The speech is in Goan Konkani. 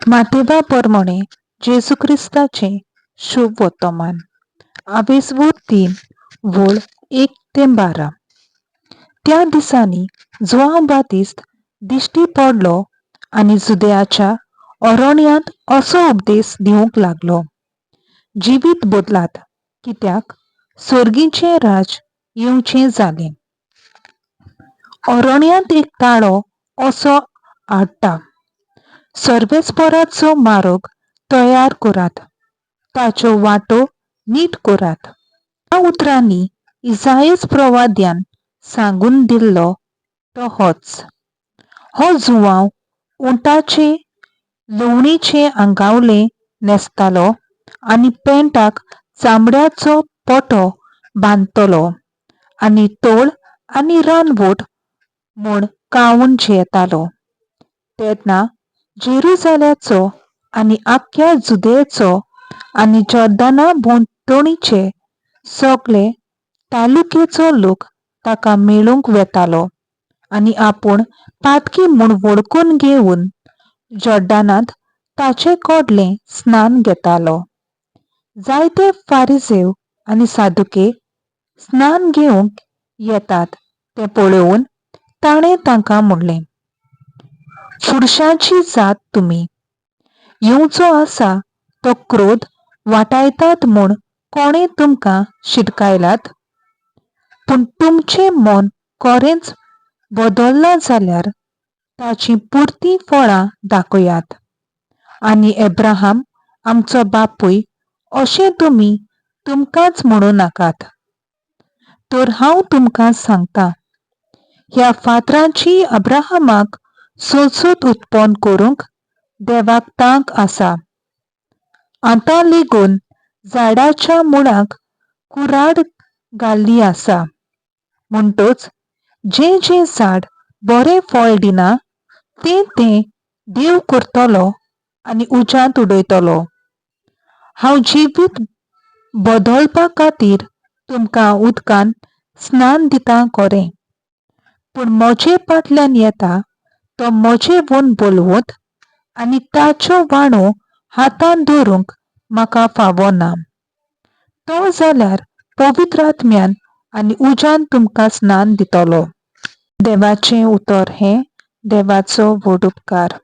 मातेवा प्रमाणे जेजू क्रिस्ताचें शुभ वर्तमान. आवेसवूर 3 वळ 1 ते 12. त्या दिसांनी जुआंव बातिस्त दिश्टी पडलो आनी जुदेयाच्या अरण्यांत असो उपदेश दिवंक लागलो, जिवीत बदलात, कित्याक सर्गीचें राज येवचें जालें. अरण्यांत एक ताळो असो आडटा, सर्वेस्पराचो मार्ग तयार करात, ताच्यो वाटो नीट करात. ह्या उतरांनी इजायस प्रवाद्यान सांगून दिल्लो तो होच. हो जुआंव उंटाचे लुवणीचें आंगावलें न्हेसतालो आनी पेंटाक चामड्याचो पटो बांदतलो आनी तोळ आनी रानवट म्हूण खावन जियेतालो. तेन्ना जेरुजाल्याचो आनी आख्ख्या जुदेचो आनी जॉर्दना भोंवतणीचे सगळे तालुकेचो लोक ताका मेळूंक वेतालो आनी आपूण पातकी म्हूण वळखून घेवन जॉर्दनांत ताचे कडलें स्नान घेतालो. जायते फारिजेव आनी सादुके स्नान घेवंक येतात तें पळोवन ताणें तांकां म्हणलें, फुरशांची जात तुमी, येवचो आसा तो क्रोध वाटायतात म्हूण कोणें तुमकां शिटकायलात? पूण तुमचें मन खरेंच बदल्लां जाल्यार ताचीं पुरतीं फळां दाखयात. आनी एब्राहाम आमचो बापूय अशें तुमी तुमकांच म्हणूं नाकात. तर हांव तुमकां सांगता, ह्या फातरांची अब्राहमाक सोंसूत उत्पन्न करूंक देवाक तांक आसा. आतां लेगून झाडाच्या मुळाक कुराड घाल्ली आसा. म्हणटच जें जें झाड बरें फळ दिना तें तें देव करतलो आनी उज्यांत उडयतलो. हांव जिवीत बदलपा खातीर तुमकां उदकान स्नान दिता खरें, पूण म्हजे फाटल्यान येता तो म्हजे वून बलवंत आनी ताच्यो व्हाणो हातान धरूंक म्हाका फावो ना. तो जाल्यार पवित्र आत्म्यान आनी उज्यान तुमकां स्नान दितलो. देवाचें उतर हें देवाचो व्हड उपकार.